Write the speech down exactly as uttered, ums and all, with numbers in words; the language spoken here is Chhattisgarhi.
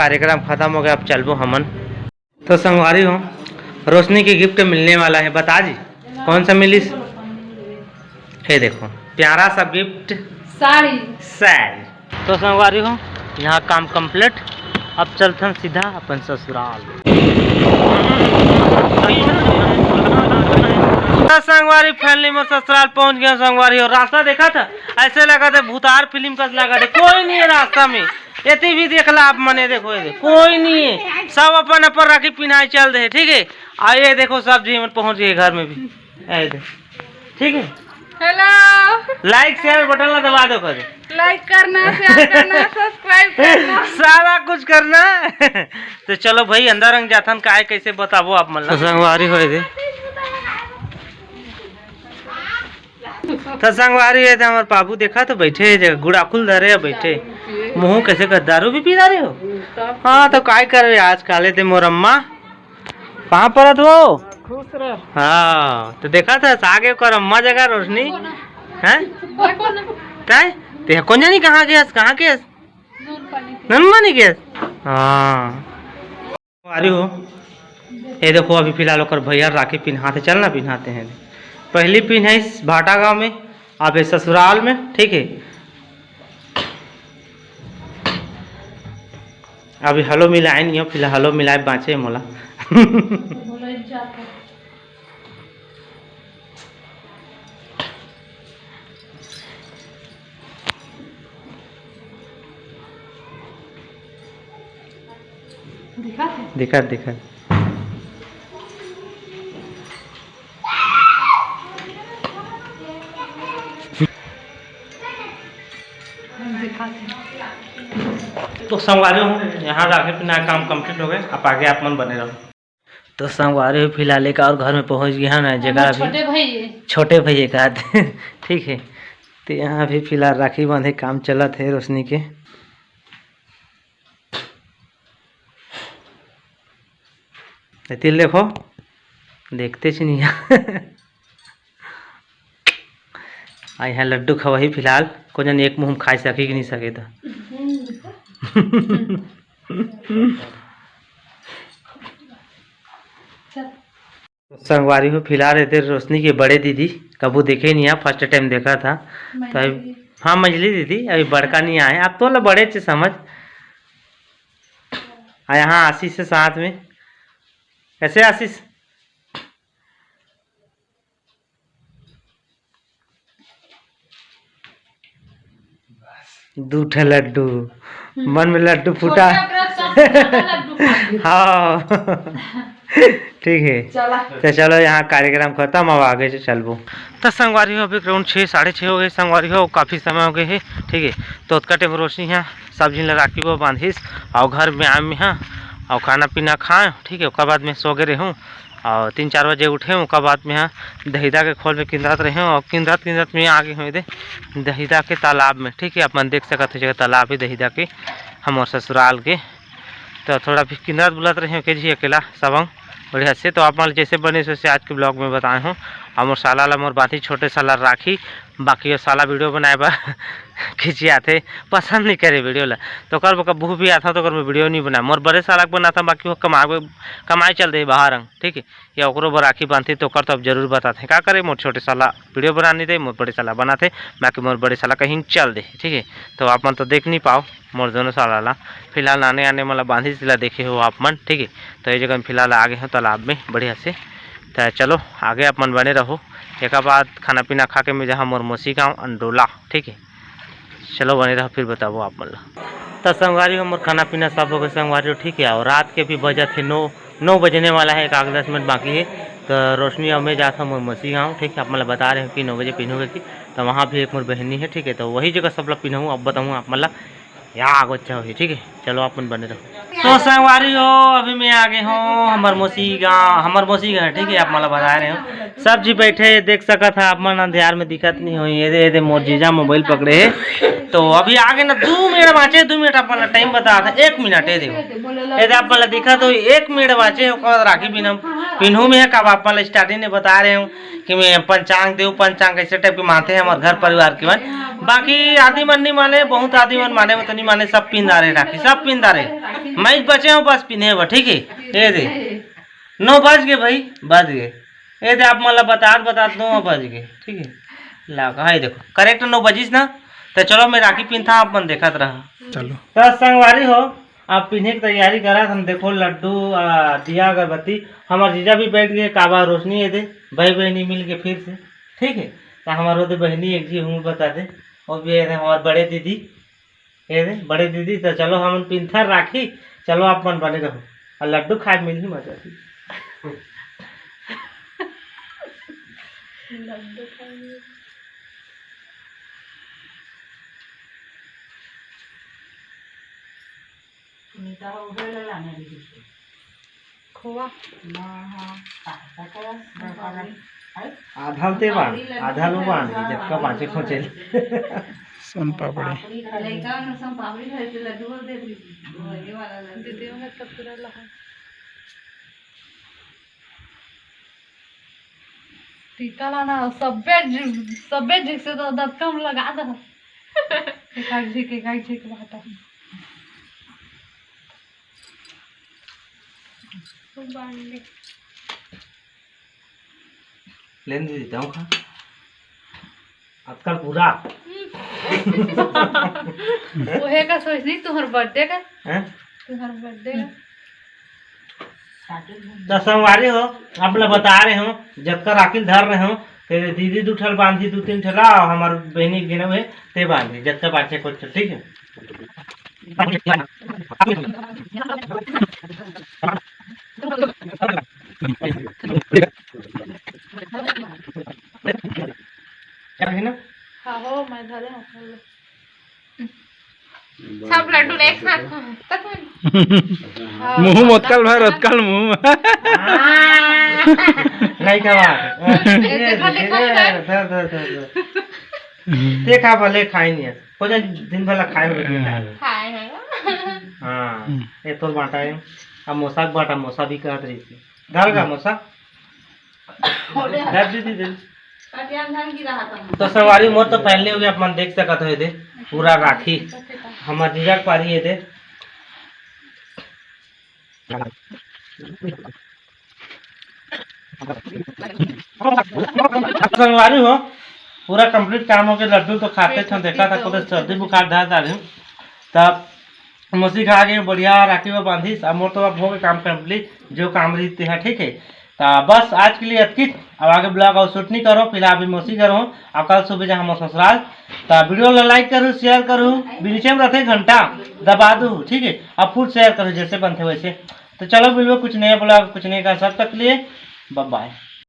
कार्यक्रम खत्म हो गया, अब चलबो हमन। तो संगवारी हो, रोशनी के गिफ्ट मिलने वाला है, बता जी कौन सा मिलिस? ये देखो, प्यारा सा गिफ्ट। साड़ी। साड़ी। तो संगवारी हो, यहाँ काम कंप्लीट। अब चलथन सीधा अपन ससुराल। तो संगवारी, फाइनली मोर ससुराल पहुँच गया। संगवारी हो, रास्ता देखा था, ऐसे लगा था भूतार फिल्म कस लगा था, कोई नहीं है रास्ता में। एती भी देख ला आप मने, देखो ये देखो, कोई नहीं है, सब अपन अपन राखी पिन्हाए चल दे, ठीक है। आ ये देखो सब जी मन पहुँच गए घर में भी, ये देखो, ठीक है। हेलो। लाइक शेयर बटन ला दबा दो कर। लाइक करना, शेयर करना, सब्सक्राइब करना। सारा कुछ करना। तो चलो भाई, अंदर अंग जाथन, काय कैसे बताबो आप मन ला। तो संगवारी होए दे। तो संगवारी होए दे, हमर बाबू देखा तो बैठे हे जगह, गुड़ाखुल धरे हे बैठे। मुँह कैसे कर, दारू भी पी रहे हो? हाँ, तो काय करबे आजकल, ए दे मोर अम्मा। कहाँ परत हो? खुश रह। हाँ, तो देखा था, आगे ओकर अम्मा जगह रोशनी। हैं? तय? ते कोन जानी कहाँ गयस, कहाँ गयस? ननमानी गयस? हाँ। अरे हो, ये देखो, अभी फिलहाल ओकर भैया राखी पिन्हाते, चल ना पिन्हाते हैं। पहली पिन्हाइस भाटा गांव में, अब ये ससुराल में, ठीक है। अभी हलो मिलाए नहीं हो, फिलहाल हलो मिलाए बाँचे हे मोला। दिखत हे? दिखत, दिखत। दिखत हे। तो संगवारी हो, यहाँ राखी पिन्हाए काम कंप्लीट हो गए, अब आगे आप मन बने रहो। तो संगवारी हो, फिलहाल एक और घर में पहुँच गए हैं ना, जगह अभी छोटे भैया। छोटे भैया का आते। ठीक है, तो यहाँ अभी फिलहाल राखी बांधे काम चलत हे रोशनी के। ए तिल देखो, देखते च नहीं। आ यहाँ लड्डू खवाही फिलहाल, को जन एक मुँह में खाए सके कि नहीं सके तो। तो संगवारी हो, फिलहाल ये दे रोशनी के बड़े दीदी, कभू देखे नहीं है, फर्स्ट टाइम देखा था। तो अभी, हाँ, मंझली दीदी, अभी बड़का नहीं आए, आप तो ला बड़े चे समझ। आ यहाँ आशीष है साथ में। कैसे आशीष? दू ठे लड्डू, मन में लड्डू फूटा। छोटा ब्रश सबसे ज्यादा लड्डू खाते। हाँ। ठीक है। चला। तो चलो, यहाँ कार्यक्रम खत्म, अब आगे से चलबो। तो संगवारी हो, अभी ग्राउंड छः, साढ़े छः हो गए संगवारी हो, काफ़ी समय हो गए है। ठीक है, तो ओतका टाइम रोशनी है, सब झिन ला राखी वो बांधिस, और घर में आए में हाँ, और खाना पीना खाए, ठीक है, ओकर बाद में सो गए रहूँ। और तीन चार बजे उठे, ओकर बाद में हाँ, दहिदा के खोल में किंदरत रहे, और किंदरत किंदरत में आगे हुए दे दहिदा के तालाब में। ठीक है, अपन देख सकत हो, जगह तालाब है दहिदा के, हमर ससुराल के। तो थोड़ा भी किंदरत बुलत रहे के जी अकेला सबंग बढ़िया से। तो आप मन जैसे बने वैसे आज के ब्लॉग में बताए हूँ। और मोर साला ला मोर बांधी, छोटे साला राखी, बाकी वो साला वीडियो बनाए बर खिंचियाथे, पसंद नहीं करे वीडियो ला। तो ओकर बर कभू भी आता तो ओकर में वीडियो नहीं बनाए। मोर बड़े साला के बनाता, बाकी वो कमाए, कमाए चल दे बाहर अंग, ठीक है। या ओकरो बर राखी बांधती तो ओकर तो अब जरूर बताथे। का करे, मोर छोटे साला वीडियो बना नहीं दे, मोर बड़े साला बनाथे, बाकी मोर बड़े साला कहीं चल दे, ठीक है। तो आप मन तो देख नहीं पाओ मोर दोनों साला ला। फिलहाल नाने आने मन ला बांधिस ला देखे हो आप मन, ठीक है। तो ये जगह में फिलहाल आ गए हो तालाब में बढ़िया से। तो चलो आगे आप मन बने रहो, एक बाद खाना पीना खा के मैं जहाँ मोर मौसी गाँव अंडोला, ठीक है। चलो बने रहो, फिर बताबो आप मन ला। तो संगवारी हो, मोर खाना पीना सब हो गए संगवारी हो, ठीक है। और रात के भी बजत हे नौ, नौ बजने वाला है, एक आध दस मिनट बाकी है। तो रोशनी और मैं जात हूँ मोर मौसी गाँव, ठीक है। आप मन ला बता रहे हूँ कि नौ बजे पिन्हूंगे कि, तो वहाँ भी एक मोर बहनी है, ठीक है। तो वही जगह सब ला पिन्हूँ, अब बताऊँ आप मन ला, या आगो अच्छा होही, ठीक है। चलो आप मन बने रहो। तो संगवारी हो, अभी मैं आ गए हूँ हमर मौसी गाँव, हमर मौसी घर, ठीक है। आप मन ला बता रहे हूँ, सब जी बैठे, देख सकत है आप मन, अंधियार में दिखत नहीं होई। ये दे, ये दे मोर जीजा मोबाइल पकड़े हे। तो अभी आगे ना दू मिनट बाँचे, दू मिनट आप मन ला टाइम बता था, एक मिनट, ये देखो, ये दे आप मन ला दिखा तो एक मिनट बाँचे, ओकर बाद राखी बिना पिन्हू में है। कब आप मन ला स्टार्टिंग में बता रहे हूँ कि मैं पंचांग देव, पंचांग ऐसे टाइप के मानते हैं हमारे घर परिवार के मन। बाकी आदमी मन नहीं माने, बहुत आदमी मन माने, वो तो नहीं माने, सब पिन रहे राखी, सब पिंधा रे, मैं बचे हूँ बस पिन्हे बर, ठीक है। ये दे, नौ बज गए भाई, बज गए। ये दे, आप मन ला बतात बतात नौ बज गए, ठीक है। ला, हाँ, ये देखो, करेक्ट नौ बजिस ना। तो चलो, मैं राखी पिंथा, आप मन देखत रहा। चलो। तो संगवारी हो, आप पिन्हे की तैयारी करा, हम देखो लड्डू, आ, दिया अगरबत्ती, हमार जीजा भी बैठ गए, काबा रोशनी ये दे, भाई बहनी मिल के फिर से, ठीक है। तो हमार वो दे बहनी एक जी हूँ बता दे, वो भी ये दे हमार बड़े दीदी, ये दे बड़े दीदी। तो चलो हम पिंथर राखी, चलो आप मन बने रहो, और लड्डू खाए मिलही मजा थी। लड्डू खाए। सुनीता हो गए ले लाने दीदी। खोवा। ना, हाँ, का, का, का, का, का, है? आधा ते बांध, आधा लो बांध, जतका बांचे खोचे। सोन पापड़ी। लइका मन सोन पापड़ी खाए के लड्डू बोल दे रही। ये वाला लड्डू। दीदी, वो तो पूरा लहा। टीका लाना, सब्बे जि-, सब्बे जिग से तो दतकम लगा दो। एक आध झिक, एक आध झिक बाटा। खूब बांट ले। लेन दे देता हूँ खा। आजकल पूरा। ओहे का सोच नहीं, तुम्हार बर्थडे का। हैं? तुम्हार बर्थडे का। तो संगवारी हो, आप ला बता रहे हो, जतका राखिल धर रहे हो, तेरे दीदी दू ठल बांधी, दू तीन ठला, और हमार बहनी के गिने हुए, ते बांधी, जतका बांचे को चल, ठीक है। क्या है ना? हाँ हो, मैं धरे हूँ, खा लो। सब लड्डू एक साथ खा, तब हम हाँ, मुंह मोतकल भर, ओतकल मुंह। नहीं खावा। ये देखो, देखो, देखो। धर, धर, धर, धर। ते खा भले, खाई नहीं है। हो जाए दिन भला खाए हो, लेकिन खाए। खाए हैं। हाँ, हम्म। ये तो बांटा है। अब मोसा के बांटा, मोसा भी कहत रही थी। धर का मोसा। धर दीदी, दे। तो संगवारी मोर तो पहले हो गया, अपन देख सकत हो, ये दे पूरा राखी हमर जीजा के पारी, ये दे। संगवारी हो, पूरा कंप्लीट काम हो गया, लड्डू तो खाते थे, देखा था, पूरे सर्दी बुखार धर डाले। तब मौसी खा के बढ़िया राखी वो बांधिस, अब मोर तो अब हो गए काम कंप्लीट, जो काम रही ते हा, ठीक है। तो बस आज के लिए अतकिच, अब आगे ब्लॉग और शूट नहीं करो, फिलहाल अभी मौसी करो, और कल सुबह जा हम ससुराल। तो वीडियो ला लाइक करू, शेयर करू, नीचे में रहते घंटा दबा दू, ठीक है, और फुल शेयर करू जैसे बनते वैसे। तो चलो मिलबो कुछ नया ब्लॉग, कुछ नया का, सब तक के लिए बाय बाय।